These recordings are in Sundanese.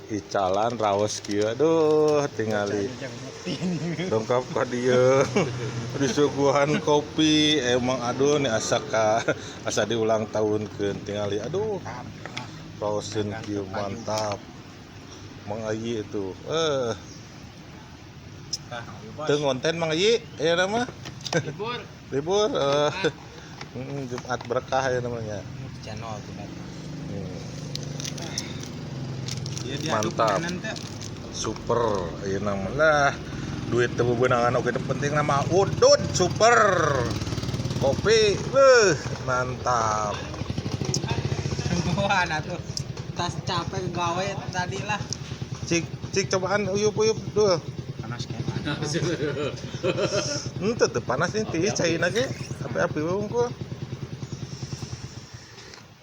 Icalan raos kieu aduh tingali dongkap ka dieu disuguhan kopi emang aduh nih asa ka asa diulang tahunkeun tingali aduh raoseun kieu mantap Mang Ayi itu teu ngonten Mang Ayi aya mah libur libur Jumat berkah ya namanya channel Jumat. Mantap super ieu nama lah duit teu bebenangan oge penting nama udud super kopi mantap. Wah atuh tas capek gawe tadi lah. Cik cik cobaan uyup-uyup duh. Panas kan. Henteu teu panas nih ti caina ge api-api wungkul.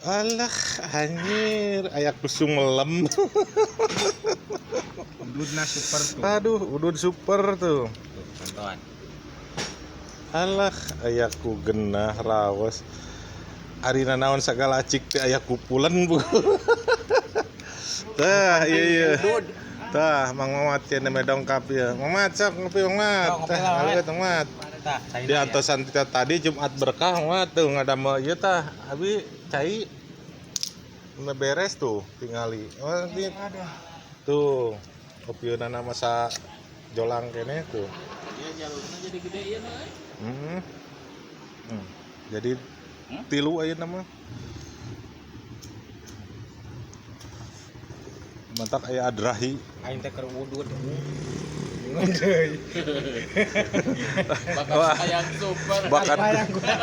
Alah anjir aya kusung melem. Ududna super tuh. Aduh, udud super tuh. Contohan. Alah aya ku genah raos. Ari nanaon sagala acik teh aya kupulan bu. Tah iya iya. Tah Mang Mamat cenah meh dongkap ieu. Mang Mat sok ngopi Mang Mat. Tah aleuit Mang Mat. Di antosan kita tadi Jumat berkah Mang Mat tuh ngadamel ieu tah abi cai beres tuh tingali. Oh, tuh kopieunana masa jolang kene tuh. Iya jalurna jadi gede ieu mah. Heeh. Jadi tilu ayeuna mah. Mantak aya adrahi. Aing teh keur udud. Bakat hayang super.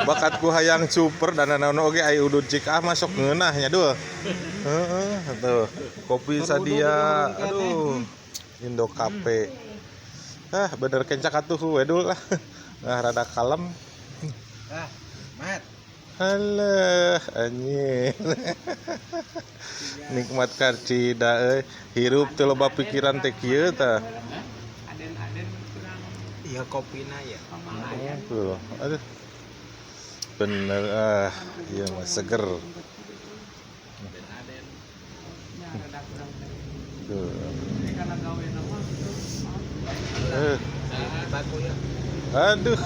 Bakatku hayang super dan naon oge aya udud cik ah masuk ngeunah nya duh. Heeh tuh. Kopi sadia aduh. Indo Cafe. Ah bener kencak atuh we dul lah. Nah rada kalem. Ah, mat. Alah anjir. Nikmat karcida euy. Hirup teu loba pikiran teh kieu tah. Iya kopina ya. Tuh, aduh. Bener ah, iya mah seger. Tuh. Aduh.